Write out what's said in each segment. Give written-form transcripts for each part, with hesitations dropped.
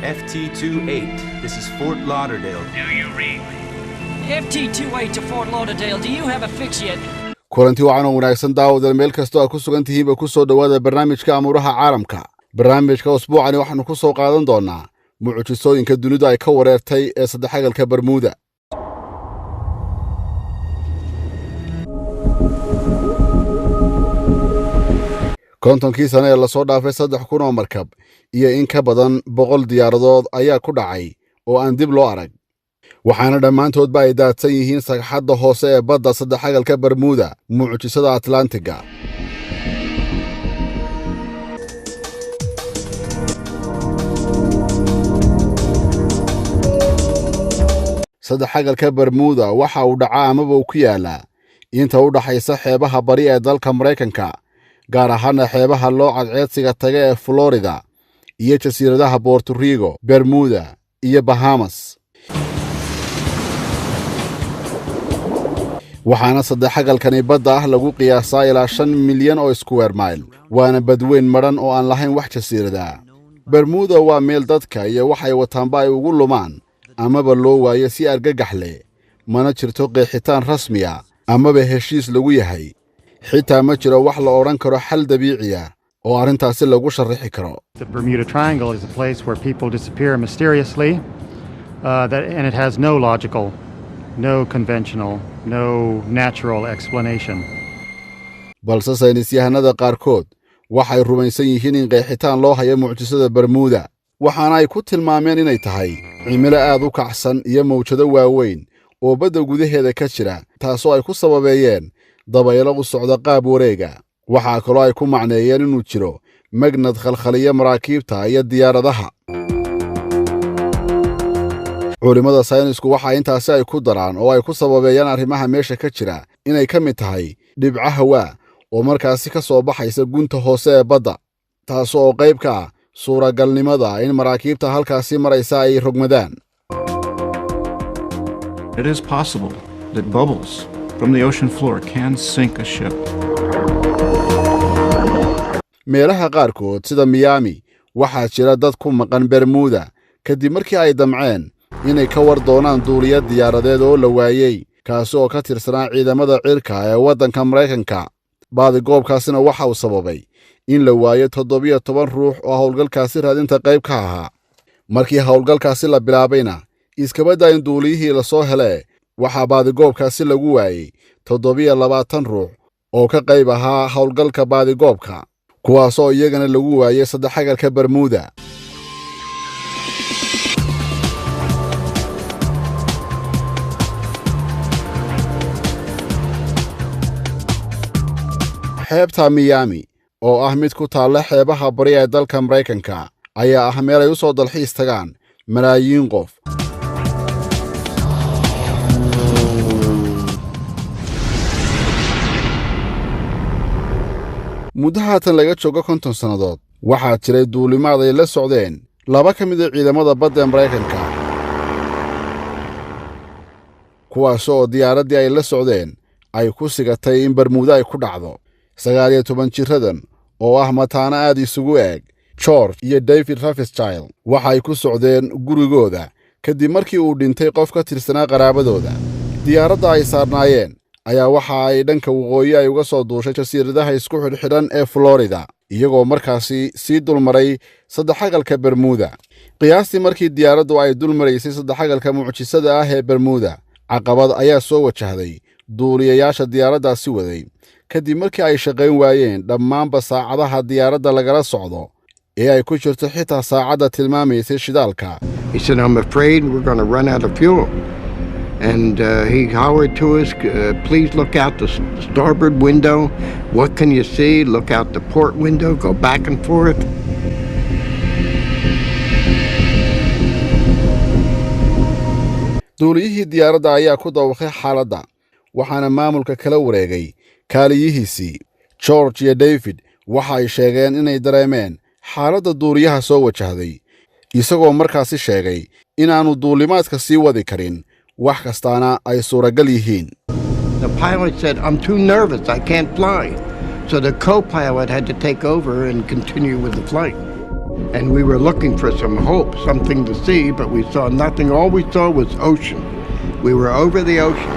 FT28, this is Fort Lauderdale. Do you read me? FT28 to Fort Lauderdale, do you have a fix yet? Kulanti wacan oo wanaagsan, daawadal, meel kastoo aad ku sugan tihiinba, ku soo dhowaada barnaamijka Amuuraha Caalamka. Barnaamijka usbuucani waxaannu ku soo qaadan doonnaa mucjisooyinka dunidu ay ka wareertay ee saddexagalka Bermuuda. 50kii sane ee lasoo dhaafay, 3000 oo markab iyo in ka badan 100 diyaaradood ayaa ku dhacay oo aan dib loo arag, waxaana dhammaantoodba ay daadsan yihiin sagxadda hoose ee badda saddexagalka Bermuuda, mucjisada Atlantiga. Saddexagalka Bermuuda waxa uu dhacaa amaba uu ku yaalaa inta u dhaxaysa xeebaha bari ee dalka Maraykanka, gaar ahaana xeebaha loo cadceedsiga taga ee Florida iyo jasiiradaha Bortorigo, Bermuda iyo Bahamas. Waxaana saddexagalkani badda ah lagu qiyaasaa ilaa 5 milyan oo square mile, waana badweyn madhan oo aan lahayn wax jasiirada. Bermuda waa meel dadka iyo waxay wataanba ay ugu lumaan amaba loo waayo si argagax leh. Mana jirto qeexitaan rasmiya amaba heshiis lagu yahay, xitaa ma jiro wax la odhan karo xal dabiiciya oo arrintaasi lagu sharrixi karo. The Bermuda Triangle is a place where people disappear mysteriously, and it has no logical, no conventional, no natural explanation. Balse saynisyahanada qaarkood waxay rumaysan yihiin in qeexitaan loo hayo mucjisada Bermuda, waxaana ay ku tilmaameen inay tahay cimilo aad u kacsan iyo mawjado waaweyn oo badda gudaheeda ka jira, taasoo ay ku sababeeyeen dabaylo u socda qaab wareega. Waxaa kaloo ay ku macneeyeen inuu jiro magnad khalkhaliya maraakiibta iyo diyaaradaha. Culimmada saynisku waxaa intaasi ay ku daraan oo ay ku sababeeyaan arrimaha meesha ka jira inay ka mid tahay dhibco hawaa oo markaasi ka soo baxaysa gunta hoose ee badda, taas oo qayb ka ah suuragalnimada in maraakiibta halkaasi maraysa ay rogmadaan. It is possible that bubbles from the ocean floor can sink a ship. Meelaha qaarkood sida Miyaami, waxaa jira dad ku maqan Bermuda kadib markii ay damceen inay ka war doonaan duuliya diyaaradeed oo la waayey, kaasi oo ka tirsanaa ciidamada cirka ee waddanka Maraykanka. Baadigoobkaasina waxa uu sababay in la waayo 17 ruux oo howlgalkaasi raadinta qayb ka ahaa. Markii howlgalkaasi la bilaabayna, iskabadda in duuliyihii lasoo helee, waxaa baadigoobkaasi lagu waayey 27 ruux oo ka qayb ahaa howlgalka baadigoobka, kuwaasoo iyagana lagu waayey saddexagalka Bermuda. Xeebta Miyaami, oo ah mid ku taalla xeebaha bari ee dalka Maraykanka, ayaa ah meel ay u soo dalxiis tagaan malaayiin qof. Muddo haatan laga joogo 50 sannadood, waxaa jiray duulimaad ay la socdeen laba ka mid a ciidamada badda ee Maraykanka, kuwaas oo diyaaraddii ay la socdeen ay ku sigatay in Bermuuda ay ku dhacdo. 19 jiradan oo ah mataano aad isugu eeg, George iyo David Rothschild, waxa ay ku socdeen gurigooda kadib markii uu dhintay qof ka tirsanaa qaraabadooda. Diyaaradda ay saarnaayeen ayaa waxa ay dhanka waqooyi ay uga soo duushay jasiiradaha isku xidhxidhan ee Florida, iyagoo markaasi sii dulmaray saddexagalka Bermuda. Qiyaastii markii diyaaraddu ay dul maraysay saddexagalka mucjisada ah ee Bermuda, caqabad ayaa soo wajahday duuliyayaasha diyaaraddaasi waday, kadib markii ay shaqayn waayeen dhammaanba saacadaha diyaaradda lagala socdo ee ay ku jirto xitaa saacadda tilmaamaysay shidaalka. He said, "I'm afraid we're going to run out of fuel." And he hollered to us, "Please look out the starboard window. What can you see? Look out the port window, go back and forth." Duuliyihii diyaaradda ayaa ku dawaqay xaaladda, waxaana maamulka kala wareegay kaaliyihiisii. George iyo David waxa ay sheegeen inay dareemeen xaaladda duuliyaha soo wajahday, isagoo markaasi sheegay inaannu duulimaadka sii wadi karin, wax kastaana ay suuragal yihiin. The pilot said, "I'm too nervous. I can't fly." So the co pilot had to take over and continue with the flight. And we were looking for some hope, something to see, but we saw nothing. All we saw was ocean. We were over the ocean.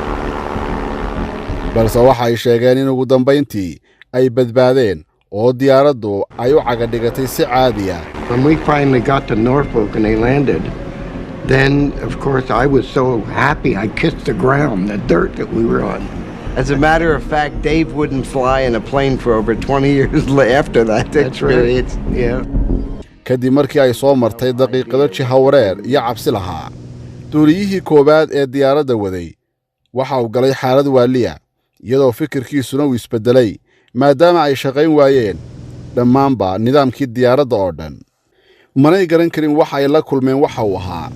Balse waxa ay sheegeen in ugu dambayntii ay badbaadeen oo diyaaraddu ay u cagadhigatay si caadi ah. When we finally got to Norfolk and they landed, then, of course, I was so happy I kissed the ground, the dirt that we were on. As a matter of fact, Dave wouldn't fly in a plane for over 20 years after that That's right. experience. Yeah. Kadib markii ay soo martay daqiiqado jihawareer iyo cabsi lahaa, duuliyihii koowaad ee diyaaradda waday waxa uu galay xaalad waaliya, iyadoo fikirkiisuna uu isbeddelay, maadaama ay shaqayn waayeen dhammaanba nidaamkii diyaaradda oo dhan. Manay garan karin waxa ay la kulmeen waxa uu ahaa.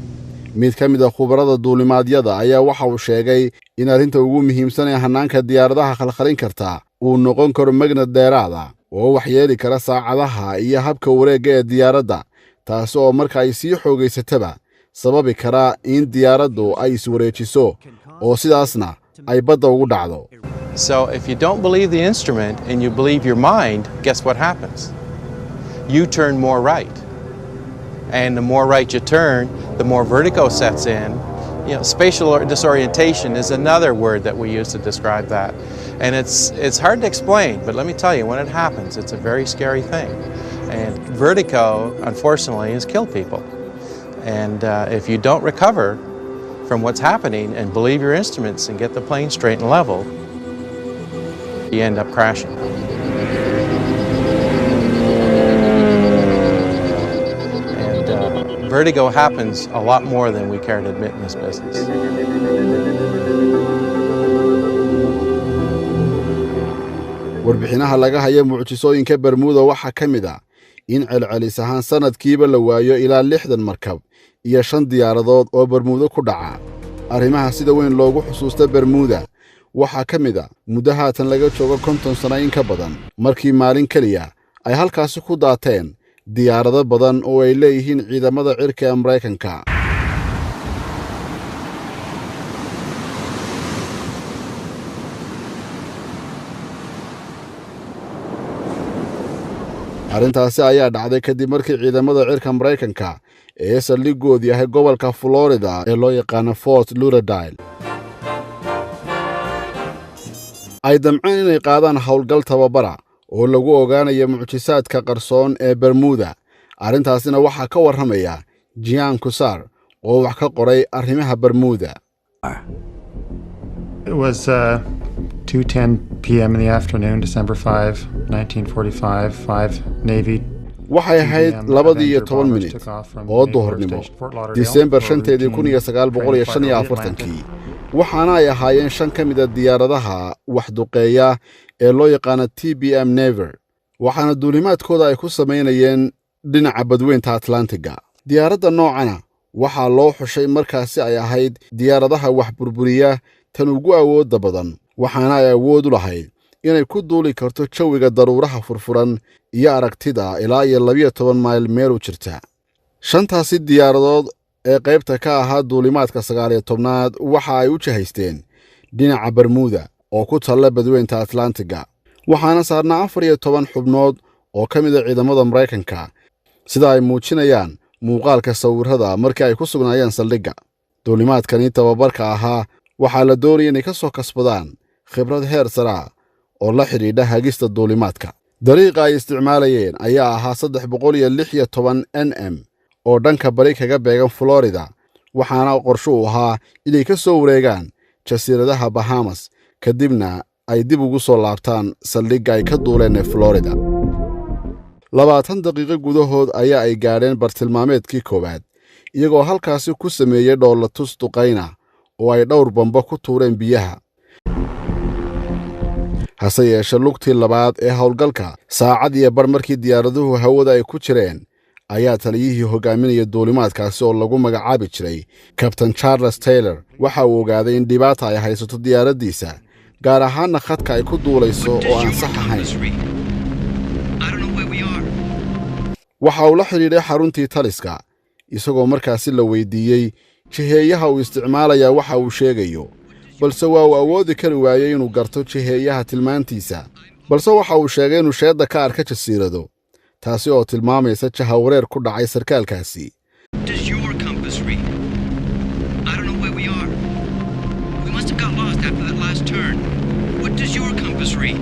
Mid ka mid a khubarada duulimaadyada ayaa waxa uu sheegay in arrinta ugu muhiimsan ee hannaanka diyaaradaha khalkhalin karta uu noqon karo magnad dheeraada oo waxyeeli kara saacadaha iyo habka wareegga ee diyaaradda, taasi oo marka ay sii xoogaysataba sababi kara in diyaaraddu ay iswareejiso oo sidaasna ay badda ugu dhacdo. So if you don't believe the instrument and you believe your mind, guess what happens? You turn more right. And the more right you turn, the more vertigo sets in. Spatial disorientation is another word that we use to describe that. And it's hard to explain, but let me tell you, when it happens, it's a very scary thing. And vertigo, unfortunately, has killed people. And if you don't recover from what's happening and believe your instruments and get the plane straight and level, you end up crashing. And vertigo happens a lot more than we care to admit in this business. Warbixinaha laga haya mucjisooyinka Bermuda waxaa ka mid ah in celcelis ahaan sannadkiiba la waayo ilaa 60 markab iyo shan diyaaradood oo Bermuudo ku dhaca. Arrimaha sida weyn loogu xusuusta Bermuda waxaa ka mid a muddo haatan laga joogo 50 sano in ka badan, markii maalin keliya ay halkaasi ku daateen diyaarado badan oo ay leeyihiin ciidamada cirka ee Maraykanka. Arrintaasi ayaa dhacday kadib markii ciidamada cirka Maraykanka ee saldhigoodu yahay gobolka Florida ee loo yaqaano Fort Lauderdale ay damceen inay qaadaan howlgal tababara oo lagu ogaanayo mucjisaadka qarsoon ee Bermuda. Arrintaasina waxaa ka warramaya Jian Kusar oo wax ka qoray arrimaha Bermuda. It was 2:10 p.m. in the afternoon, December 5, 1945. Five Navy Waxay ahayd 2:10 oo duhurnimo, Disembar 5-teedii, 1945-kii, waxaana ay ahaayeen shan ka mid a diyaaradaha waxduqeeya ee loo yaqaano TBM Naver, waxaana duulimaadkooda ay ku samaynayeen dhinaca badweynta Atlantiga. Diyaaradda noocana waxaa loo xushay markaasi ay ahayd diyaaradaha wax burburiya tan ugu awoodda badan, waxaana ay awood u lahayd inay ku duuli karto jawiga daruuraha furfuran iyo aragtida ilaa iyo 12 mayl meel u jirta. Shantaasi diyaaradood ee qaybta ka ahaa duulimaadka 19aad waxa ay u jihaysteen dhinaca Bermuda oo ku talla badweynta Atlantiga, waxaana saarnaa 14 xubnood oo ka mid a ciidamada Maraykanka, sida ay muujinayaan muuqaalka sawirrada markii ay ku sugnaayeen saldhigga. Duulimaadkani tababarka ahaa waxaa la doonaya inay ka soo kasbadaan khibrad heer saraa oo la xidhiidha hagista duulimaadka. Dariiqa ay isticmaalayeen ayaa ahaa 316 NM oo dhanka bari kaga beegan Florida, waxaana qorsho uu ahaa inay ka soo wareegaan jasiiradaha Bahamas, kadibna ay dib ugu soo laabtaan saldhigga ay ka duuleen ee Florida. 20 daqiiqo gudahood ayaa ay gaadheen bartilmaameedkii koowaad, iyagoo halkaasi ku sameeyey dhoolatus duqayna oo ay dhowr bambo ku tuureen biyaha. Hase yeeshe, lugtii labaad ee howlgalka, saacad iyo bar markii diyaaraduhu hawada ay ku jireen, ayaa taliyihii hogaaminaya duulimaadkaasi oo lagu magacaabi jiray Kabtan Charles Taylor waxa uu ogaaday in dhibaata ay haysato diyaaraddiisa, gaar ahaanna khadka ay ku duulayso oo aan sax ahayn. Waxa uu la xidhiidhay xaruntii taliska, isagoo markaasi la weydiiyey jiheeyaha uu isticmaalayaa waxa uu sheegayo, balse waa uu awoodi kari waayey inuu garto jiheeyaha tilmaantiisa. Balse waxa uu sheegay inuu sheedda ka arka jasiirado, taasi oo tilmaamaysa jahawareer ku dhacay sarkaalkaasi. Does your compass read? I don't know where we are. We must have got lost after that last turn. What does your compass read?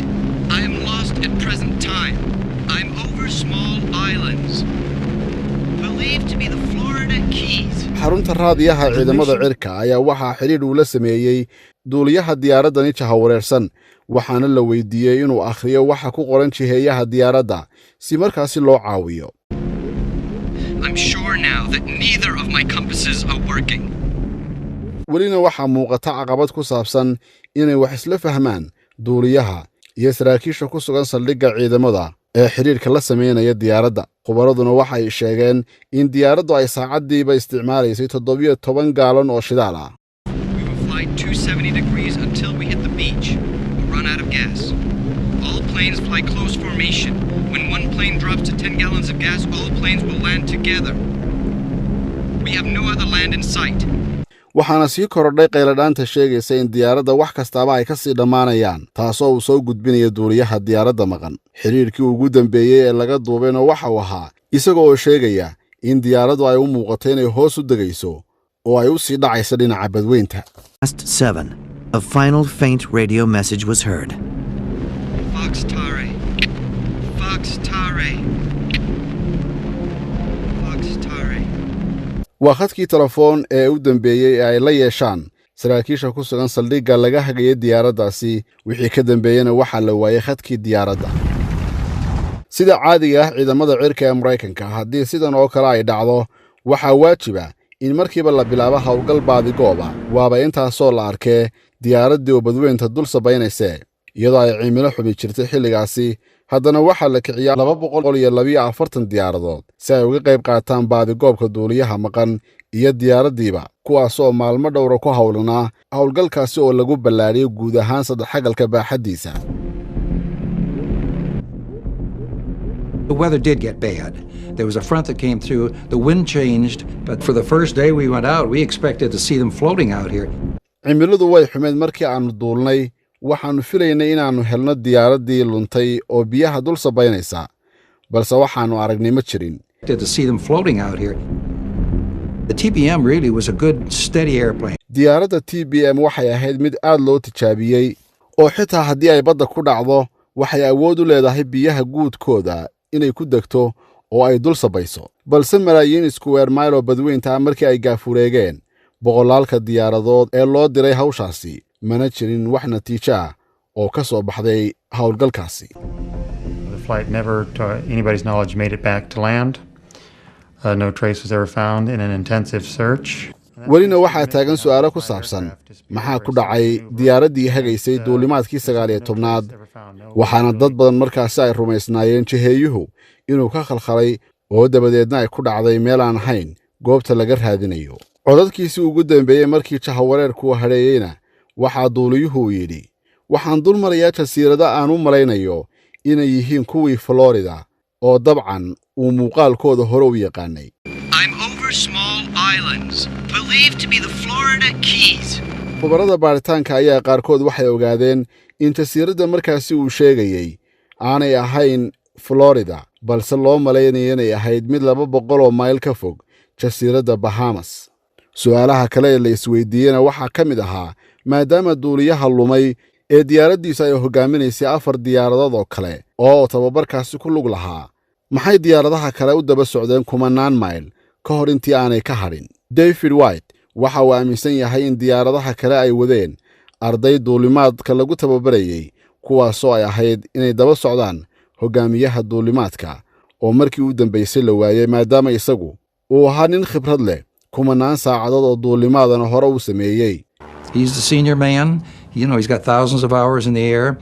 I am lost at present time. I'm over small islands, believed to be the Florida Keys. Xarunta raadiyaha ciidamada cirka ayaa waxaa xidhiidh uu la sameeyey duuliyaha diyaaraddani jahawareersan, waxaana la weydiiyey inuu akhriyo waxa ku qoran jiheeyaha diyaaradda si markaasi loo caawiyo. I'm sure now that neither of my compasses are working. Welina waxaa muuqata caqabad ku saabsan inay wax isla fahmaan duuliyaha iyo saraakiisha ku sugan saldhigga ciidamada ee xidhiidhka la samaynaya diyaaradda. Khubaraduna waxay sheegeen in diyaaraddu ay saacaddiiba isticmaalaysay 17 gaalon oo shidaal ah. We will fly 270 degrees until we hit the beach or run out of gas. All planes fly close formation. When one plane drops to 10 gallons of gas, all planes will land together. We have no other land in sight. Waxaana sii korodhay qayladhaanta sheegaysa in diyaaradda wax kastaaba ay ka sii dhammaanayaan, taasoo uu soo gudbinaya duuliyaha diyaaradda maqan. Xidhiidhkii ugu dambeeyey ee laga duubayna waxa uu ahaa isaga oo sheegaya in diyaaraddu ay u muuqato inay hoos u degayso oo ay u sii dhacayso dhinaca badweynta. Past 7, a final faint radio message was heard. Fox Tare. Fox Tare. Fox Tare. Waa khadkii telefoon ee u dambeeyey ee ay la yeeshaan saraakiisha ku sugan saldhigga laga hagayay diyaaraddaasi. Wixii ka dambeeyena waxaa la waayey khadkii diyaaradda. Sida caadiga ah, ciidamada cirka ee Maraykanka haddii sidan oo kale ay dhacdo, waxaa waajiba in markiiba la bilaabo howlgal baadigooba. Waaba intaasoo la arkee diyaaraddii oo badweynta dul sabaynaysee, iyadoo ay cimilo xumi jirtay xilligaasi, haddana waxaa la kiciyaa 242 diyaaradood si ay uga qayb qaataan baadigoobka duuliyaha maqan iyo diyaaraddiiba, kuwaas oo maalmo dhowra ku howlanaa howlgalkaasi oo lagu ballaadhiyey guud ahaan saddexagalka baaxaddiisa. The weather did get bad. There was a front that came through, the wind changed, but for the first day we went out, we expected to see them floating out here. Cimiladu way xumeed markii aannu duulnay. Waxaannu filaynay inaannu helno diyaaraddii luntay oo biyaha dul sabaynaysa, balse waxaannu aragnay ma jirin. To see them floating out here. The TBM really was a good, steady airplane. Diyaaradda TBM waxay ahayd mid aad loo tijaabiyey, oo xitaa haddii ay badda ku dhacdo, waxay awood u leedahay biyaha guudkooda inay ku degto oo ay dul sabayso. Balse malaayiin square mile oo badweynta ah markii ay gaafureegeen boqolaalka diyaaradood ee loo diray hawshaasi, mana jirin wax natiijo ah oo ka soo baxday howlgalkaasi. The flight never, to anybody's knowledge, made it back to land. No trace was ever found in an intensive search. Welina waxaa taagan su'aalo ku saabsan maxaa ku dhacay diyaaraddii hagaysay duulimaadkii 19aad, waxaana dad badan markaasi ay rumaysnaayeen jiheeyuhu inuu ka khalkhalay oo dabadeedna ay ku dhacday meel aan ahayn goobta laga raadinayo. Codadkiisii ugu dambeeyey markii jahawareerku hadheeyeyna waxaa duuliyuhu yidhi: "Waxaan dul marayaa jasiirado aan u malaynayo inay yihiin kuwii Florida," oo dabcan uu muuqaalkooda hore u yaqaanay. I'm over small islands, believed to be the Florida Keys. Khubarada baaritaanka ayaa qaarkood waxay ogaadeen in jasiiradda markaasi uu sheegayey aanay ahayn Florida, balse loo malaynayo inay ahayd mid 200 oo mayl ka fog jasiiradda Bahamas. Su'aalaha kale ee la isweydiiyeyna waxaa ka mid ahaa, maadaama duuliyaha lumay ee diyaaraddiisu ay hoggaaminaysay afar diyaaradood oo kale oo tababarkaasi ku lug lahaa, maxay diyaaradaha kale u daba socdeen kumanaan mayl ka hor intii aanay ka hadhin? David White waxa uu aaminsan yahay in diyaaradaha kale ay wadeen arday duulimaadka lagu tababarayey, kuwaasoo ay ahayd inay daba socdaan hoggaamiyaha duulimaadka oo markii u dambaysay la waayey, maadaama isagu uu ahaa nin khibrad leh, kumanaan saacadood oo duulimaadana hore uu sameeyey. He's the senior man. He's got thousands of hours in the air.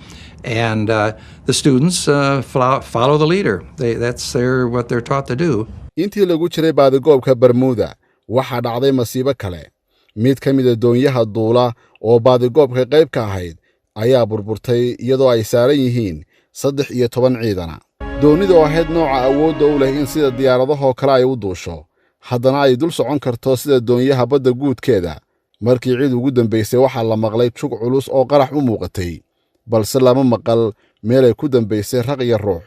And the students follow the leader. That's what they're taught to do. Intii lagu jiray baadigoobka Bermuda waxaa dhacday masiibo kale. Mid ka mida doonyaha duula oo baadigoobka qayb ka ahayd ayaa burburtay, iyadoo ay saaran yihiin 13 ciidana. Doonnida oo ahayd nooca awoodda u leh in sida diyaaradahoo kale ay u duusho, haddana ay dul socon karto sida doonyaha badda guudkeeda, markii cid ugu dambaysay waxaa la maqlay jug culus oo qarax u muuqatay, balse lama maqal meelay ku dambaysay raq iyo ruux.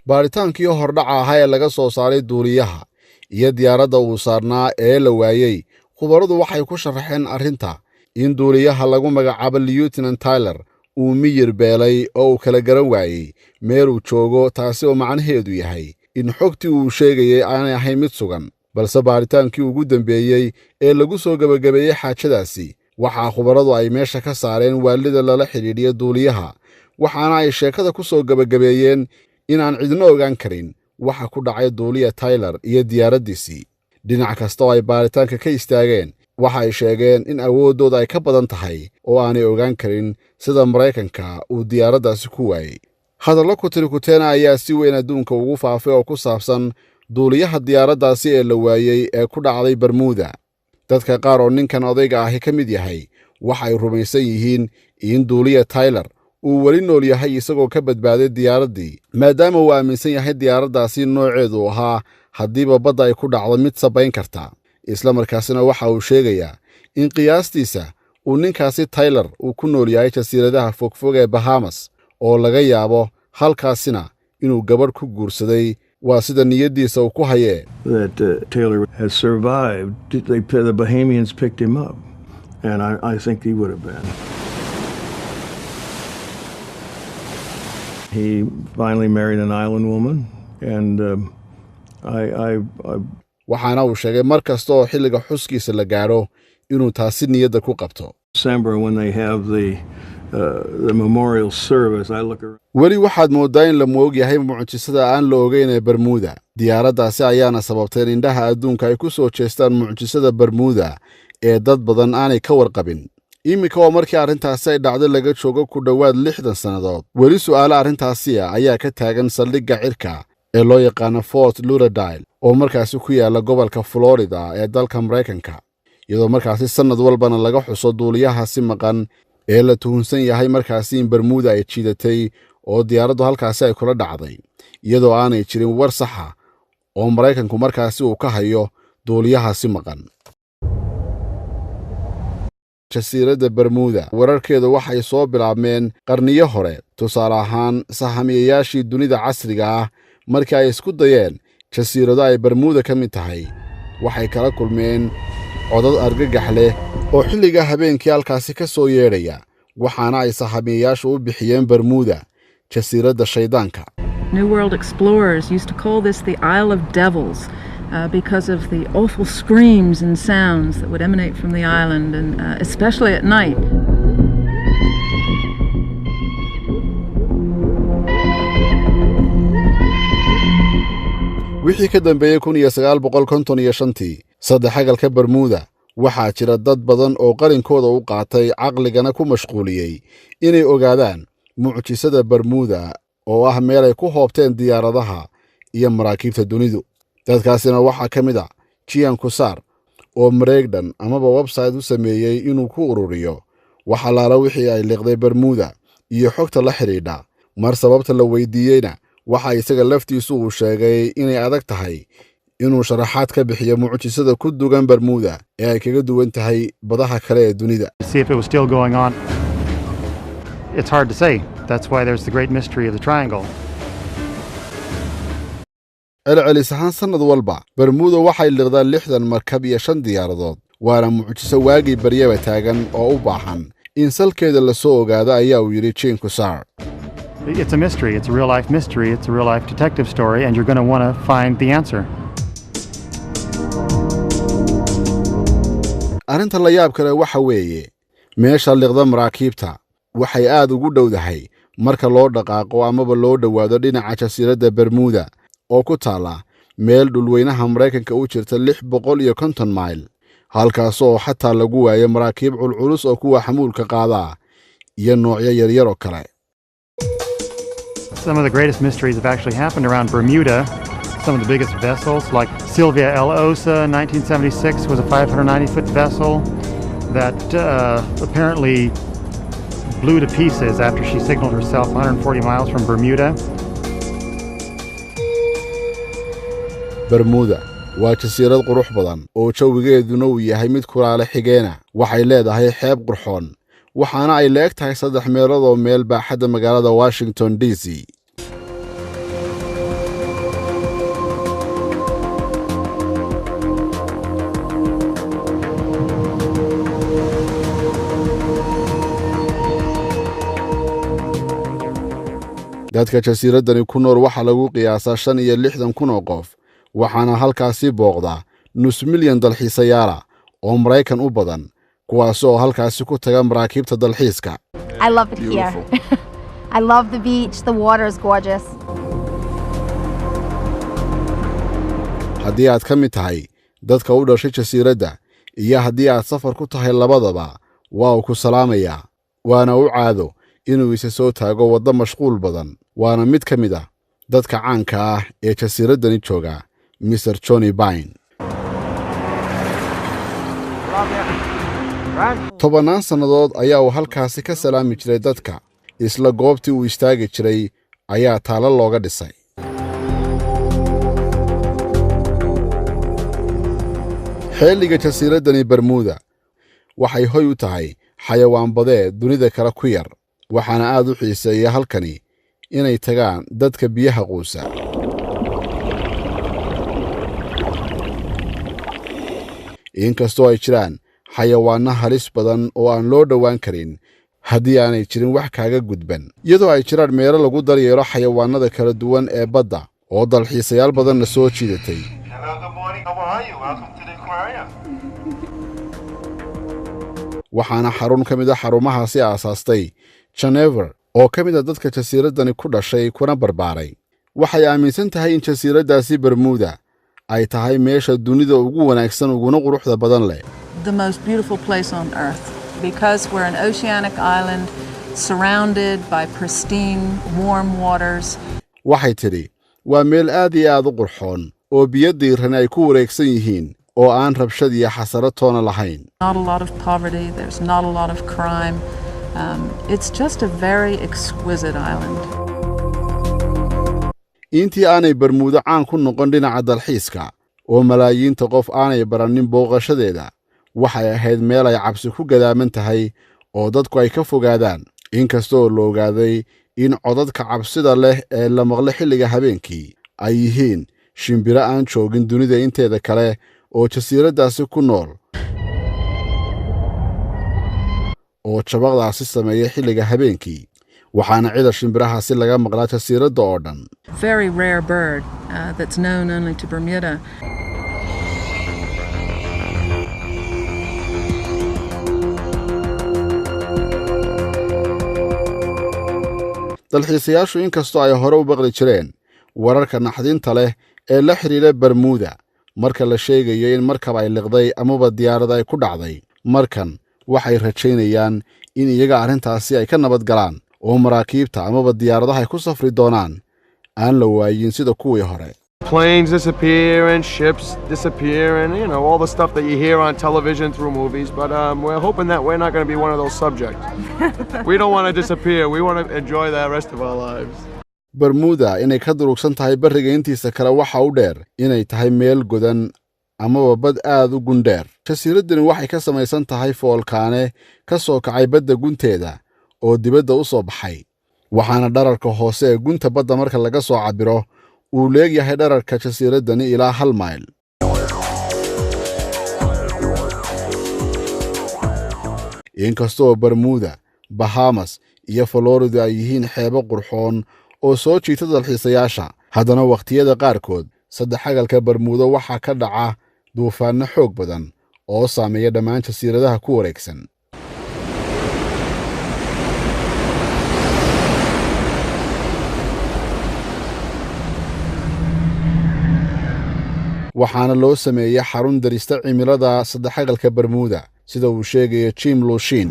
Baaritaankii hordhaca ahaa ee laga soo saaray duuliyaha iyo diyaaradda uu saarnaa ee la waayey, khubaradu waxay ku sharaxeen arrinta in duuliyaha lagu magacaabo Lieutenant Tyler uu miyir beelay oo uu kala garan waayey meeluu joogo, taasi oo macnaheedu yahay in xogtii uu sheegayey aanay ahayn mid sugan. Balse baaritaankii ugu dambeeyey ee lagu soo gebagabeeyey xaajadaasi, waxaa khubaradu ay meesha ka saareen waalida lala xidhiidhiyo duuliyaha, waxaana ay sheekada ku soo gebagabeeyeen in aan cidno ogaan karin waxa ku dhacay duuliya Tyler iyo diyaaraddiisii. Dhinac kasta oo ay baaritaanka ka istaageen, waxa ay sheegeen in awooddooda ay ka badan tahay oo aanay ogaan karin sida Maraykanka uu diyaaraddaasi ku waayey. Hadallo kutirikuteena ayaa si weyn adduunka ugu faafay oo ku saabsan duuliyaha diyaaraddaasi ee la waayey ee ku dhacday Bermuda. Dadka qaar oo ninkan odayga ahi ka mid yahay waxay rumaysan yihiin in duuliya Tyler uu weli nool yahay isagoo ka badbaaday diyaaraddii, maadaama uu aaminsan yahay diyaaraddaasi nooceedu ahaa haddiiba badda ay ku dhacdo mid sabayn karta. Isla markaasina waxa uu sheegayaa in qiyaastiisa uu ninkaasi Tyler uu ku nool yahay jasiiradaha fogfog ee Bahamas, oo laga yaabo halkaasina inuu gabadh ku guursaday, waa sida niyaddiisa uu ku hayee. That Taylor has survived. The Bahamians picked him up, and I think he would have been. He finally married an island woman, and I Waxaana uu sheegay mar kasta oo xilliga xuskiisa la gaadho inuu taasi niyadda ku qabto. December when they have the memorial service, I look around. Weli waxaad mooddaa in la moog yahay mucjisada aan la ogeyn ee Bermuda. Diyaaraddaasi ayaana sababtay in indhaha adduunka ay ku soo jeestaan mucjisada Bermuda ee dad badan aanay ka warqabin. Iminka oo markii arrintaasi ay dhacdo laga joogo ku dhowaad 60 sannadood, weli su'aalo arrintaasi ah ayaa ka taagan saldhigga cirka ee loo yaqaano Fort Lauderdale oo markaasi ku yaalla gobolka Florida ee dalka Maraykanka, iyadoo markaasi sannad walbana laga xuso duuliyahaasi maqan ee la tuhunsan yahay markaasi in Bermuda ay jiidatay oo diyaaraddu halkaasi ay kula dhacday, iyadoo aanay jirin war saxa oo Maraykanku markaasi uu ka hayo duuliyahaasi maqan. Jasiiradda Bermuda wararkeedu waxay soo bilaabmeen qarniyo hore. Tusaale ahaan, sahamiyayaashii dunida casriga ah markii ay isku dayeen jasiirado ay Bermuda ka mid tahay, waxay kala kulmeen codad argagax leh oo xilliga habeenkii halkaasi ka soo yeedhaya, waxaana ay sahamiyayaashu u bixiyeen Bermuda jasiiradda shayddaanka. New World explorers used to call this the Isle of Devils because of the awful screams and sounds that would emanate from the island, and especially at night. Wixii ka dambeeyey 1955-tii, saddexagalka Bermuda waxaa jira dad badan oo qarinkooda u qaatay, caqligana ku mashquuliyey inay ogaadaan mucjisada Bermuda oo ah meel ay ku hoobteen diyaaradaha iyo maraakiibta dunidu. Dadkaasina waxaa ka mid a Jian Kusaar oo mareegdhan amaba website u sameeyey inuu ku ururiyo wax allaala wixii ay liqday Bermuda iyo xogta la xidhiidha. Mar sababta la weydiiyeyna, waxa isaga laftiisu uu sheegay inay adag tahay inuu sharaxaad ka bixiyo mucjisada ku dugan Bermuda ee ay kaga duwan tahay badaha kale ee dunida. To see if it was still going on. It's hard to say. That's why there's the great mystery of the triangle. Celcelis ahaan sannad walba Bermuda waxay liqdaa 60 markab iyo shan diyaaradood, waana mucjiso waagii baryaba taagan oo u baahan in salkeeda la soo ogaado, ayaa uu yidhi Jean Kusar. It's a mystery. It's a real life mystery. It's a real life detective story, and you're going to want to find the answer. Arrinta la yaab kale waxa weeye meesha liqda maraakiibta waxay aad ugu dhowdahay marka loo dhaqaaqo amaba loo dhowaado dhinaca jasiiradda Bermuda oo ku taalla meel dhulweynaha Maraykanka u jirta 650 mayl, halkaasoo xataa lagu waayo maraakiib culculus oo kuwa xamuulka qaadaa iyo noocyo yaryar oo kale. Some of the greatest mysteries have actually happened around Bermuda. Some of the biggest vessels, like Sylvia L. Osa in 1976, was a 590 foot vessel that apparently blew to pieces after she signaled herself 140 miles from Bermuda. Bermuda waa jasiirad qurux badan oo jawigeeduna uu yahay mid kulaale xigeena. Waxay leedahay xeeb qurxoon, waxaana ay leeg tahay saddex meelood oo meel baaxadda magaalada Washington D C. Dadka jasiiraddani ku nool waxaa lagu qiyaasaa 65,000 oo qof, waxaana halkaasi booqda nus milyan dalxiisayaala oo Maraykan u badan, kuwaas oo halkaasi ku taga maraakiibta dalxiiska. I love it here. I love the beach. The water is gorgeous. Haddii aad ka mid tahay dadka u dhashay jasiiradda iyo haddii aad safar ku tahay labadaba, waa uu ku salaamayaa, waana u caado inuu isa soo taago waddo mashquul badan. Waana mid ka mid ah dadka caanka ah ee jasiiraddani jooga, Mr Johnny Bine. Tobannaan sannadood ayaa uu halkaasi ka salaami jiray dadka. Isla goobtii uu istaagi jiray ayaa taalo looga dhisay. Xeelliga jasiiraddani Bermuda waxay hoy u tahay xayawaan badeed dunida kale ku yar, waxaana aad u xiiseeya halkani inay tagaan dadka biyaha quusa. Inkastoo ay jiraan xayawaanno halis badan oo aan loo dhowaan karin haddii aanay jirin wax kaaga gudban, iyadoo ay jiraan meelo lagu daryeelo xayawaannada kala duwan ee badda oo dalxiisayaal badanna soo jiidatay, waxaana xarun ka mid a xarumahaasi aasaastay Genever oo ka mid a dadka jasiiraddani ku dhashay kuna barbaaray. Waxay aaminsan tahay in jasiiraddaasi Bermuda ay tahay meesha dunida ugu wanaagsan uguna quruxda badan leh. The most beautiful place on earth because we're an oceanic island surrounded by pristine, warm waters. Waxay tidhi waa meel aad iyo aad u qurxoon oo biyo diiran ay ku wareegsan yihiin oo aan rabshad iyo xasarad toona lahayn. Not a lot of poverty, there's not a lot of crime. It's just a very exquisite island. Intii aanay Bermuudo caan ku noqon dhinaca dalxiiska oo malaayiinta qof aanay baranin booqashadeeda, waxay ahayd meel ay cabsi ku gadaaman tahay oo dadku ay ka fogaadaan, inkasta oo la ogaaday in codadka cabsida leh ee la maqlo xilliga habeenkii ay yihiin shimbiro aan joogin dunida inteeda kale oo jasiiraddaasi ku nool oo jabaqdaasi sameeya xilliga habeenkii, waxaana cida shimbirahaasi laga maqlaa jasiiradda oo dhan. Very rare bird that's known only to Bermuda. Dalxiisayaashu inkastoo ay hore u baqli jireen wararka naxdinta leh ee la xidhiidha Bermuda marka la sheegayo in markab ay liqday amaba diyaarad ay ku dhacday, markan waxay rajaynayaan in iyaga arrintaasi ay ka nabad galaan oo maraakiibta amaba diyaaradaha ay ku safri doonaan aan la waayin sida kuwii hore. Planes disappear and ships disappear and all the stuff that you hear on television through movies, but we're hoping that we're not going to be one of those subjects. We don't want to disappear. We want to enjoy the rest of our lives. Bermuda inay ka durugsan tahay barriga intiisa kale waxa u dheer inay tahay meel godan amaba bad aad u gundheer. Jasiiraddani waxay ka samaysan tahay foolkaane ka soo kacay badda gunteeda oo dibadda u soo baxay, waxaana dhererka hoose ee gunta badda marka laga soo cabbiro uu leegyahay dhererka jasiiraddani ilaa 1 mayl. Inkastoo Bermuda, Bahamas iyo Florida ay yihiin xeebo qurxoon oo soo jiita dalxiisayaasha, haddana wakhtiyada qaarkood saddexagalka Bermuda waxaa ka dhaca duufaanno xoog badan oo saameeya dhammaan jasiiradaha ku wareegsan. Waxaana loo sameeyey xarun darista cimilada saddexagalka Bermuda, sida uu sheegayo Jim Lushin.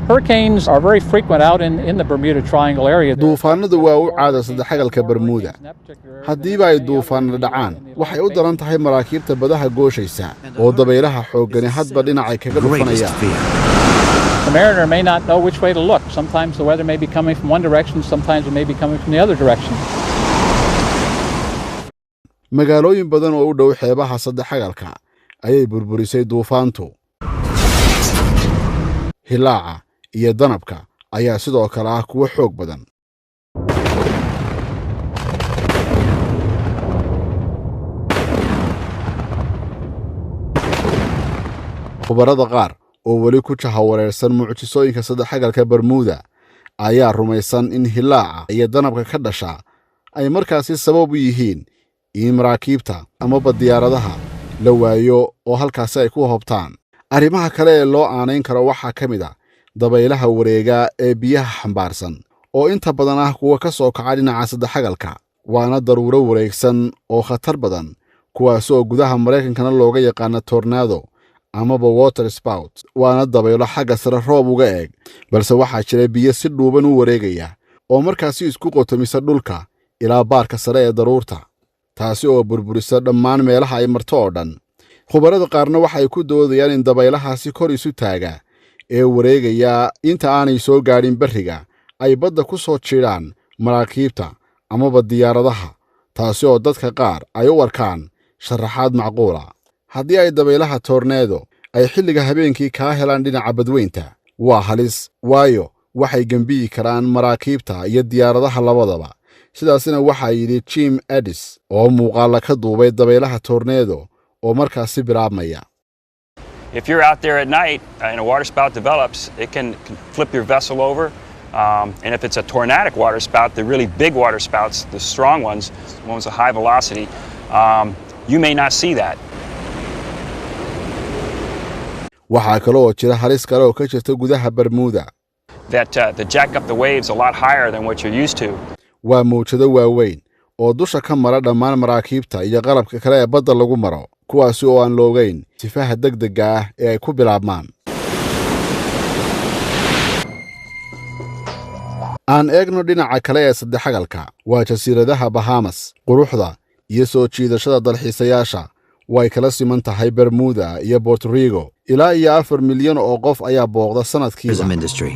Hurricanes are very frequent out in the Bermuda Triangle area. Duufaanadu waa u caada saddexagalka Bermuda. Haddiiba ay duufaanna dhacaan, waxay u daran tahay maraakiibta badaha gooshaysa oo dabaylaha xooggani hadba dhinacay kaga dhufanayaan. The mariner may not know which way to look. Sometimes the weather may be coming from one direction, sometimes it may be coming from the other direction. Magaalooyin badan oo u dhow xeebaha saddexagalka ayay burburisay duufaantu. Hilaaca iyo danabka ayaa sidoo kale ah kuwo xoog badan. Khubarada qaar oo weli ku jahawareersan mucjisooyinka saddexagalka Bermuda Ayaa rumaysan in hilaaca iyo danabka ka dhasha ay markaasi sabab u yihiin in maraakiibta amaba diyaaradaha la waayo oo halkaasi ay ku hobtaan. Arrimaha kale ee loo aanayn karo waxaa ka mid ah dabaylaha wareega ee biyaha xambaarsan oo inta badan ah kuwa ka soo kaca dhinaca saddexagalka, waana daruuro wareegsan oo khatar badan, kuwaas oo gudaha Maraykankana looga yaqaano tornado amaba water spout, waana dabaylo xagga sare roob uga eeg, balse waxaa jira biyo si dhuuban u wareegaya oo markaasi isku qotomisa dhulka ilaa baarka sare ee daruurta, taasi oo burburisa dhammaan meelaha ay marto oo dhan. Khubarada qaarna waxay ku doodayaan in dabaylahaasi kor isu taaga ee wareegaya inta aanay soo gaadhin berriga ay badda ku soo jiidhaan maraakiibta amaba diyaaradaha, taasi oo dadka qaar ay u arkaan sharaxaad macquula. Haddii ay dabaylaha torneedo ay xilliga habeenkii kaa helaan dhinaca badweynta, waa halis, waayo waxay gembiyi karaan maraakiibta iyo diyaaradaha labadaba. Sidaasina waxaa yidhi Jim Edis oo muuqaalla ka duubay dabaylaha torneedo oo markaasi bilaabmaya. If you're out there at night and a water spout develops, it can flip your vessel over. And if it's a tornadic water spout, the really big water spouts, the strong ones, the ones with high velocity, you may not see that. Waxaa kale oo jira halis kale oo ka jirta gudaha Bermuda. That jack up the waves a lot higher than what you're used to. Waa mawjado waaweyn oo dusha ka mara dhammaan maraakiibta iyo qalabka kale ee badda lagu maro, kuwaasi oo aan loogayn sifaha degdegga ah ee ay ku bilaabmaan. Aan eegno dhinaca kale ee saddexagalka, waa jasiiradaha Bahamas. Quruxda iyo soo jiidashada dalxiisayaasha way kala siman tahay Bermuda iyo Puerto Rico. Ilaa iyo 4 milyan oo qof ayaa booqda sanadkiiba. Tourism industry.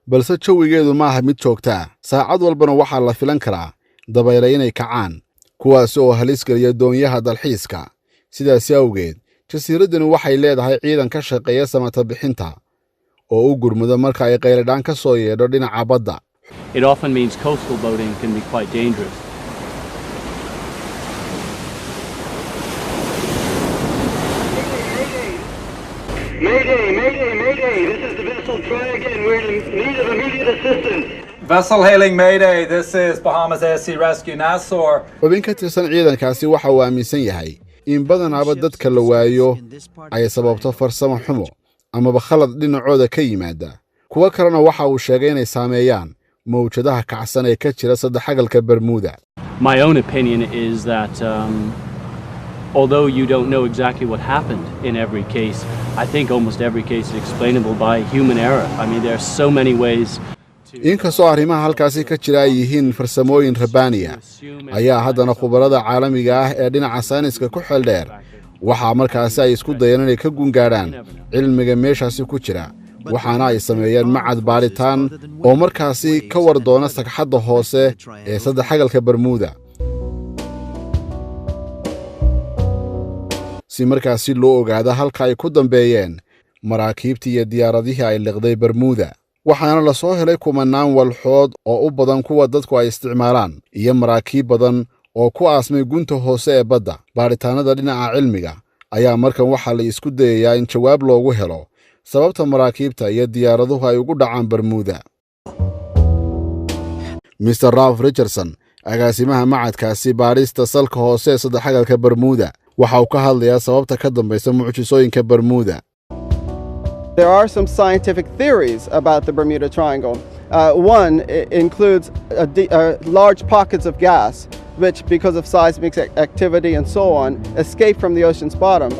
Balse jawigeedu maaha mid joogta ah, saacad walbana waxaa la filan karaa dabayle inay kacaan, kuwaasi oo halis geliya doonyaha dalxiiska. Sidaasi awgeed jasiiraddani waxay leedahay ciidan ka shaqeeya samata bixinta oo u gurmuda marka ay qayladhaan ka soo yeedho dhinaca badda. It often means coastal boating can be quite dangerous. Mayday, mayday, mayday. This is the vessel Try Again. We're in need of immediate assistance. Vessel hailing Mayday. This is Bahamas Air Sea Rescue Nassau. Xubin ka tirsan ciidankaasi waxa uu aaminsan yahay in badanaaba dadka la waayo ay sababto farsamo xumo amaba khalad dhinacooda ka yimaada. Kuwo kalena waxa uu sheegay inay saameeyaan mawjadaha kacsan ee ka jira saddexagalka Bermuda. My own opinion is that although you don't know exactly what happened in every case, I think almost every case is explainable by human error. I mean, there are so many ways. Inkastoo arrimaha halkaasi ka jira ay yihiin farsamooyin rabbaaniya, ayaa haddana khubarada caalamiga ah ee dhinaca sayniska ku xeel dheer waxaa markaasi ay isku dayeen inay ka gungaadhaan cilmiga meeshaasi ku jira, waxaana ay sameeyeen macad baadhitaan oo markaasi ka war doona sagxadda hoose ee saddexagalka Bermuda, si markaasi loo ogaado halka ay ku dambeeyeen maraakiibtii iyo diyaaradihii ay liqday Bermuda. Waxaana la soo helay kumanaan walxood oo u badan kuwa dadku ay isticmaalaan iyo maraakiib badan oo ku aasmay gunta hoose ee badda. Baadhitaannada dhinaca cilmiga ayaa markan waxaa la isku dayayaa in jawaab loogu helo sababta maraakiibta iyo diyaaraduhu ay ugu dhacaan Bermuda. Mr Ralph Richardson, agaasimaha macadkaasi baadhista salka hoose ee saddexagalka Bermuda, waxa uu ka hadlayaa sababta ka dambaysa mucjisooyinka Bermuda. There are some scientific theories about the Bermuda Triangle. One includes large pockets of gas, which, because of seismic activity and so on, escape from the ocean's bottom.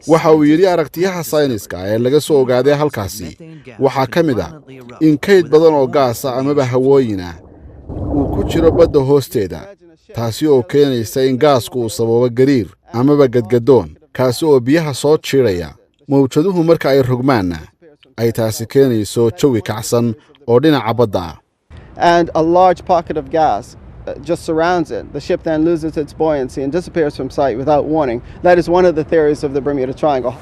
Waxa uu yidhi, aragtiyaha sayniska ee laga soo ogaaday halkaasi waxaa ka mid ah in kayd badan oo gaasa amaba hawooyin ah uu ku jiro badda hoosteeda, taasi oo keenaysa in gaasku uu sababo gariir amaba gadgadoon, kaasi oo biyaha soo jiidhaya, mawjaduhu marka ay rogmaanna ay taasi keenayso jawi kacsan oo dhinaca badda ah. And a large pocket of gas just surrounds it. The ship then loses its buoyancy and disappears from sight without warning. That is one of the theories of the Bermuda Triangle.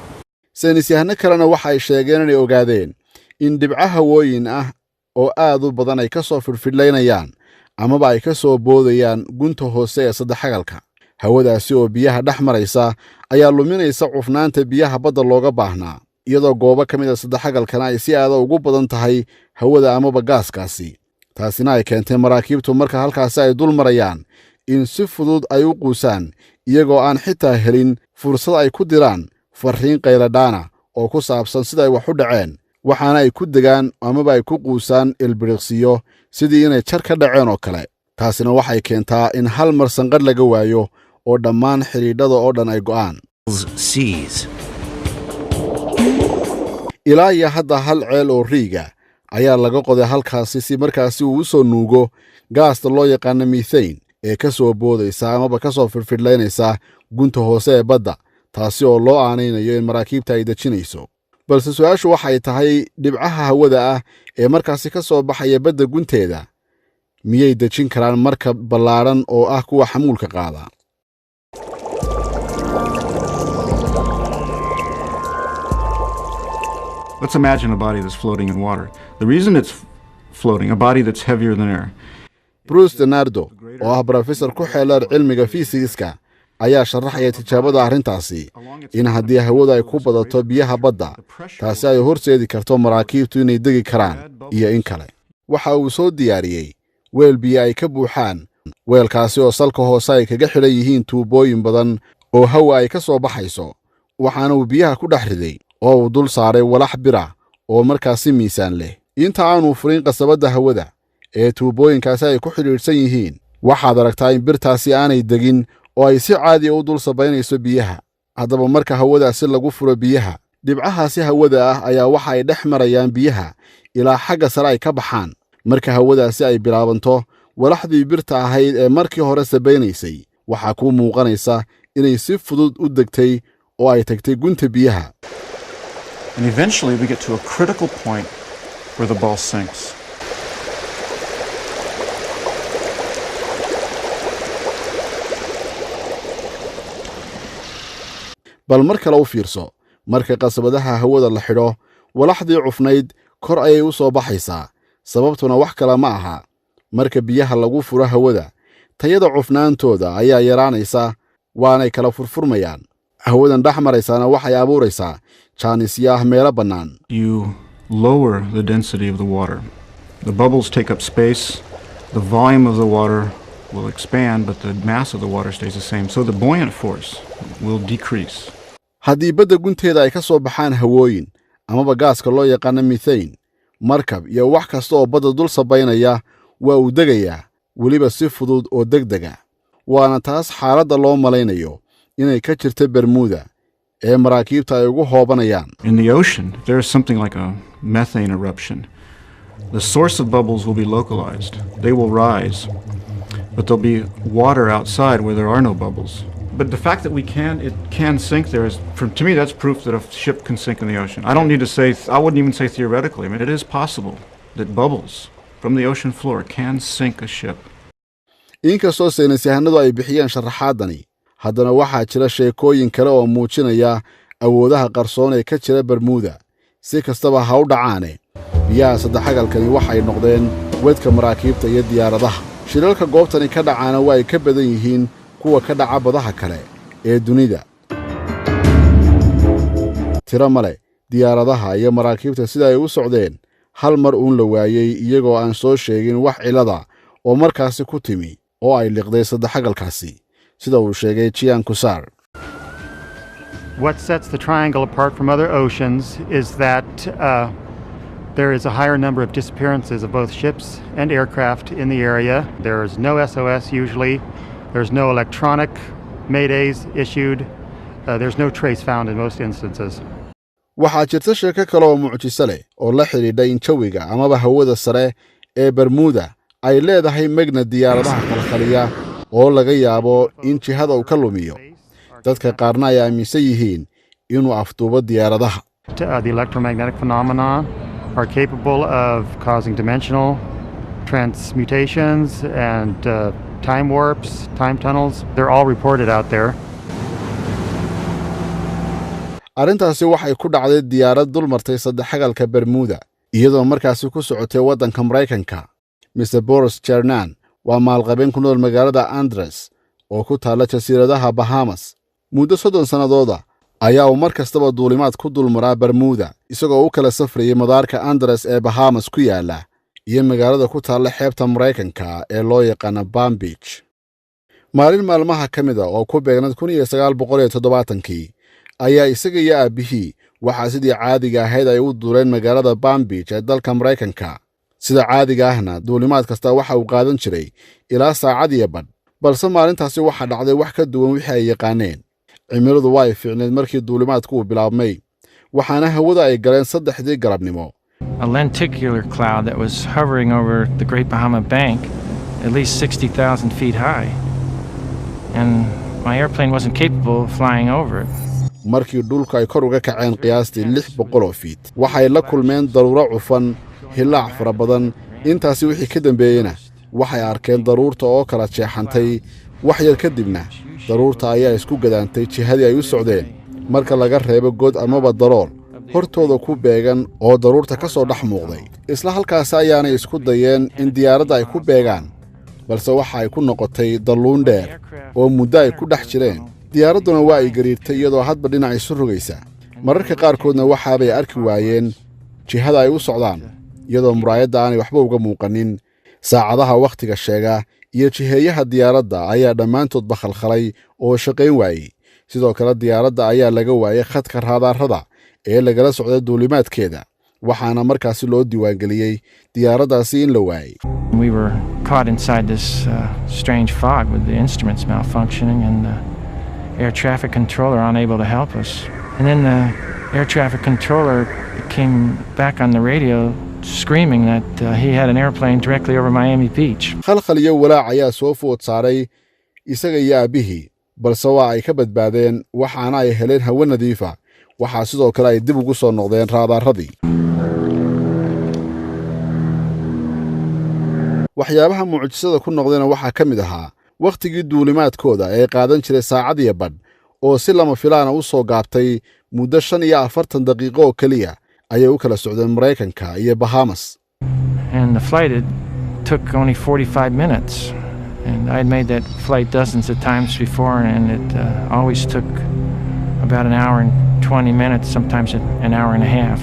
Saynisyahano kalena waxa ay sheegeen inay ogaadeen in dhibco hawooyin ah oo aad u badan ay ka soo fidhfidhlaynayaan amaba ay ka soo boodayaan gunta hoose ee saddexagalka. Hawadaasi oo biyaha dhex maraysa ayaa luminaysa cufnaanta biyaha badda looga baahnaa, iyadoo goobo ka mid a saddexagalkana ay si aada ugu badan tahay hawada amaba gaaskaasi. Taasina ay keentay maraakiibtu marka halkaasi ay dul marayaan in si fudud ay u quusaan, iyagoo aan xitaa helin fursad ay ku diraan farriin qayladhaana oo ku saabsan sida ay wax u dhaceen, waxaana ay ku degaan amaba ay ku quusaan ilbiriqsiyo sidii inay jar ka dhaceen oo kale. Taasina waxay keentaa in hal mar sanqadh laga waayo oo dhammaan xidhiidhada oo dhan ay go'aan. Seas. Ilaa iyo hadda hal ceel oo riiga ayaa laga qoday halkaasi si markaasi uu u soo nuugo gaasta loo yaqaano methane ee ka soo boodaysa amaba ka soo firfidhlaynaysa gunta hoose ee badda, taasi oo loo aanaynayo in maraakiibta ay dejinayso. Balse su'aashu waxay tahay, dhibcaha hawada ah ee markaasi ka soo baxaya badda gunteeda miyay dejin karaan markab ballaadhan oo ah kuwa xamuulka qaada? Let's imagine a body that's floating in water. The reason it's floating, a body that's heavier than air, Bruce Denardo oo ah brofesor ku xeeldheer cilmiga fiisigiska ayaa sharaxaya tijaabada arrintaasi, in haddii hawadu ay ku badato biyaha badda, taasi ay horseedi karto maraakiibtu inay degi karaan iyo in kale. Waxa uu soo diyaariyey weel biyo ay ka buuxaan, weelkaasi oo salka hoose ay kaga xidhan yihiin tuubooyin badan oo hawa ay ka soo baxayso, waxaana uu biyaha ku dhex riday oo uu dul saaray walax bira oo markaasi miisaan leh. Inta aanu furin qasabadda hawada ee tuubooyinkaasi ay ku xidhiidhsan yihiin, waxaad aragtaa in birtaasi aanay degin oo ay si caadiya u dul sabaynayso biyaha. Haddaba marka hawadaasi lagu furo biyaha, dhibcahaasi hawada ah ayaa waxa ay dhex marayaan biyaha ilaa xagga sare ay ka baxaan. Marka hawadaasi ay bilaabanto, walaxdii birta ahayd ee markii hore sabaynaysay waxaa kuu muuqanaysa inay si fudud u degtay oo ay tagtay gunta biyaha. And eventually we get to a critical point where the ball sinks. Bal mar kale u fiirso, marka qasabadaha hawada la xidho, walaxdii cufnayd kor ayay u soo baxaysaa. Sababtuna wax kale ma aha, marka biyaha lagu furo hawada, tayada cufnaantooda ayaa yaraanaysa, waanay kala furfurmayaan. Hawadan dhex maraysaana waxay abuuraysaa jaanisyo ah meelo bannaan. You lower the density of the water. The bubbles take up space, the volume of the water will expand, but the mass of the water stays the same. So the buoyant force will decrease. Haddii badda gunteeda ay ka soo baxaan hawooyin amaba gaaska loo yaqaano methane, markab iyo wax kasta oo badda dul sabaynaya waa uu degayaa, weliba si fudud oo degdega. Waana taas xaaladda loo malaynayo inay ka jirta Bermuda ee maraakiibta ay ugu hoobanayaan. In the ocean, if there is something like a methane eruption, the source of bubbles will be localized. They will rise, but there'll be water outside where there are no bubbles. But the fact that it can sink there is, to me, that's proof that a ship can sink in the ocean. I don't need to say, I wouldn't even say theoretically. I mean, it is possible that bubbles from the ocean floor can sink a ship. Inkastoo saynisyahanadu ay bixiyeen sharaxaadani, haddana waxaa jira sheekooyin kale oo muujinaya awoodaha qarsoon ee ka jira Bermuda. Si kastaba ha u dhacaane, biyaha saddexagalkani waxay noqdeen wedka maraakiibta iyo diyaaradaha. Shilalka goobtani ka dhacaana waa ay ka badan yihiin kuwa ka dhaca badaha kale ee dunida. Tiro male diyaaradaha iyo maraakiibta sida ay u socdeen hal mar uun la waayey, iyagoo aan soo sheegin wax cilada oo markaasi ku timi oo ay liqday saddexagalkaasi, sida uu sheegay Jian Kusar. What sets the triangle apart from other oceans is that there is a higher number of disappearances of both ships and aircraft in the area. There is no SOS usually. There's no electronic maydays issued. There's no trace found in most instances. Waxaa jirta sheeko kale oo mucjiso leh oo la xidhiidha in jawiga amaba hawada sare ee Bermuda ay leedahay megna diyaaradaha khalkhaliya oo laga yaabo in jihada uu ka lumiyo. Dadka qaarna ay aaminsan yihiin inuu afduubo diyaaradaha. The electromagnetic phenomena are capable of causing dimensional transmutations and time warps, time tunnels. They're all reported out there. Arrintaasi waxay ku dhacday diyaarad dul martay saddexagalka Bermuda, iyadoo markaasi ku socotay waddanka Maraykanka. Mr Boris Jernan waa maalqabeen ku nool magaalada Andres. oo ku taalla jasiiradaha Bahamas. Muddo 30 sannadooda ayaa uu mar kastaba duulimaad ku dulmaraa Bermuda, isagoo u kala safrayay madaarka Andres ee Bahamas ku yaalla iyo magaalada ku taalla xeebta Maraykanka ee loo yaqaana Palm Beach. Maalin maalmaha ka mid a oo ku beegnad 1970-kii ayaa isaga iyo aabbihii waxaa sidii caadiga ahayd ay u duuleen magaalada Palm Beach ee dalka Maraykanka. Sida caadiga ahna duulimaad kasta waxa uu qaadan jiray ilaa saacad iyo badh, balse maalintaasi waxaa dhacday wax ka duwan wixii ay yaqaaneen. Cimiladu waa ay fiicneed markii duulimaadku uu bilaabmay, waxaana hawada ay galeen 3dii galabnimo. A lenticular cloud that was hovering over the Great Bahama Bank, at least 60,000 feet high. And my airplane wasn't capable of flying over it. Markii dhulku ay kor uga kaceen qiyaastii 600 fiit, waxay la kulmeen daruuro cufan, hillaac fara badan. Intaasi wixii ka dambeeyeyna waxay arkeen daruurta oo kala jeexantay. Wax yar kadibna daruurta ayaa isku gadaantay jihadii ay u socdeen, marka laga reebo god amaba dalool hortooda ku beegan oo daruurta ka soo dhex muuqday. Isla halkaasi ayaanay isku dayeen in diyaaradda ay ku beegaan, balse waxa ay ku noqotay dalluun dheer oo muddo ay ku dhex jireen. Diyaaradduna waa ay gariirtay iyadoo hadba dhinac isu rogaysa. Mararka qaarkoodna waxaabay arki waayeen jihada ay u socdaan, iyadoo muraayadda aanay waxba uga muuqanin. Saacadaha wakhtiga sheega iyo jiheeyaha diyaaradda ayaa dhammaantoodba khalkhalay oo shaqayn waayey. Sidoo kale diyaaradda ayaa laga waayey khadka raadaarada ee lagala socday duulimaadkeeda, waxaana markaasi loo diiwaangeliyey diyaaraddaasi in la waayey. We were caught inside this strange fog with the instruments malfunctioning and the air traffic controller unable to help us. And then the air traffic controller came back on the radio screaming that he had an airplane directly over Miami Beach. Khalkhal iyo walaac ayaa soo food saaray isaga iyo aabbihii, balse waa ay ka badbaadeen, waxaana ay heleen hawo nadiifa. Waxaa sidoo kale ay dib ugu soo noqdeen raadaaradii. Waxyaabaha mucjisada ku noqdayna waxaa ka mid ahaa wakhtigii duulimaadkooda ee qaadan jiray saacad iyo badh oo si lama filaana u soo gaabtay. Muddo 45 daqiiqo oo keliya ayay u kala socdeen Maraykanka iyo Bahamas. And the flight, it took only 45 minutes. And I'd made that flight dozens of times before, and it always took about an hour and 20 minutes, sometimes an hour and a half.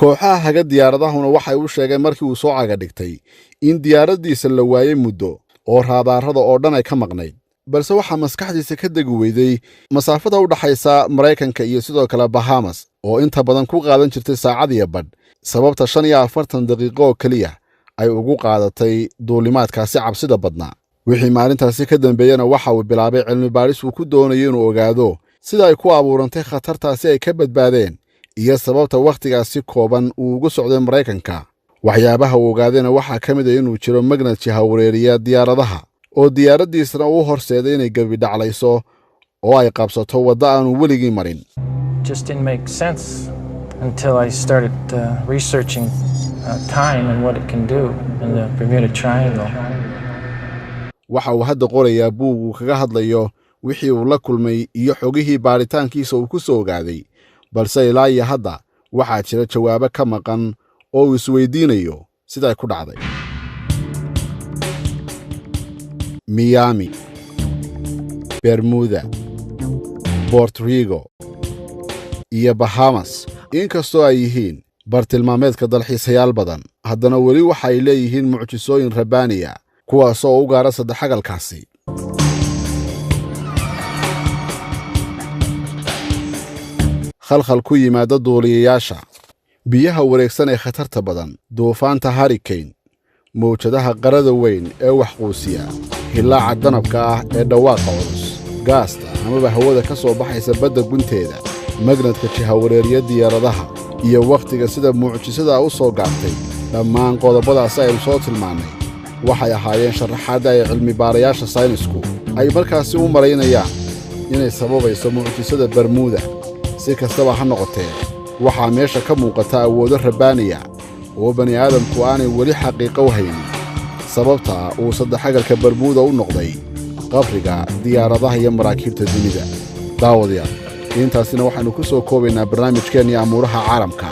Kooxaha haga diyaaradahuna waxay u sheegeen markii uu soo caga dhigtay in diyaaraddiisa la waayey muddo oo raadaarada oo dhan ay ka maqnayd, balse waxaa maskaxdiisa ka degi weyday masaafada u dhaxaysa Maraykanka iyo sidoo kale Bahamas oo inta badan ku qaadan jirtay saacad iyo badh, sababta 45 daqiiqo oo keliya ay ugu qaadatay duulimaadkaasi cabsida badnaa. Wixii maalintaasi ka dambeeyena waxa uu bilaabay cilmi baadhis uu ku doonayo inuu ogaado sida ay ku abuurantay khatartaasi ay ka badbaadeen iyo sababta wakhtigaasi kooban uu ugu socday Maraykanka. Waxyaabaha uu ogaadayna waxaa ka mid a inuu jiro magnad jihawareeriya diyaaradaha oo diyaaraddiisna uu horseeday inay gebi dhaclayso oo ay qabsato waddo aanu weligii marin. Just didn't make sense until I started researching time and what it can do in the Bermuda Triangle. Waxa uu hadda qorayaa buug uu kaga hadlayo wixii uu la kulmay iyo xogihii baaritaankiisa uu ku soo ogaaday, balse ilaa iyo hadda waxaa jira jawaabo ka maqan oo uu isweydiinayo siday ku dhacday. Miami, Bermuda, Borto Rico iyo Bahamas inkastoo ay yihiin bartilmaameedka dalxiisayaal badan, haddana weli waxa ay leeyihiin mucjisooyin rabbaaniya, kuwaasoo u gaara saddexagalkaasi. Khalkhal ku yimaada duuliyayaasha, biyaha wareegsan ee khatarta badan, duufaanta harricane, mawjadaha qarada weyn ee waxquusiya, hillaaca danabka ah ee dhawaaqa culus, gaasta amaba hawada ka soo baxaysa badda gunteeda, magnadka jihawareeriya diyaaradaha iyo wakhtiga sida mucjisada u soo gaabtay, dhammaan qodobadaasi aynu soo tilmaannay waxay ahaayeen sharaxaadda ay cilmibaarayaasha saynisku ay markaasi u malaynayaan inay sababayso mucjisada Bermuda. Si kastaba ha noqotee, waxaa meesha ka muuqata awoodo rabbaaniya oo bani aadamku aanay weli xaqiiqo u haynin sababta uu saddexagalka Bermuda u noqday qabriga diyaaradaha iyo maraakiibta dunida. Daawadayaal, intaasina waxaannu ku soo koobaynaa barnaamijkeennii amuuraha caalamka.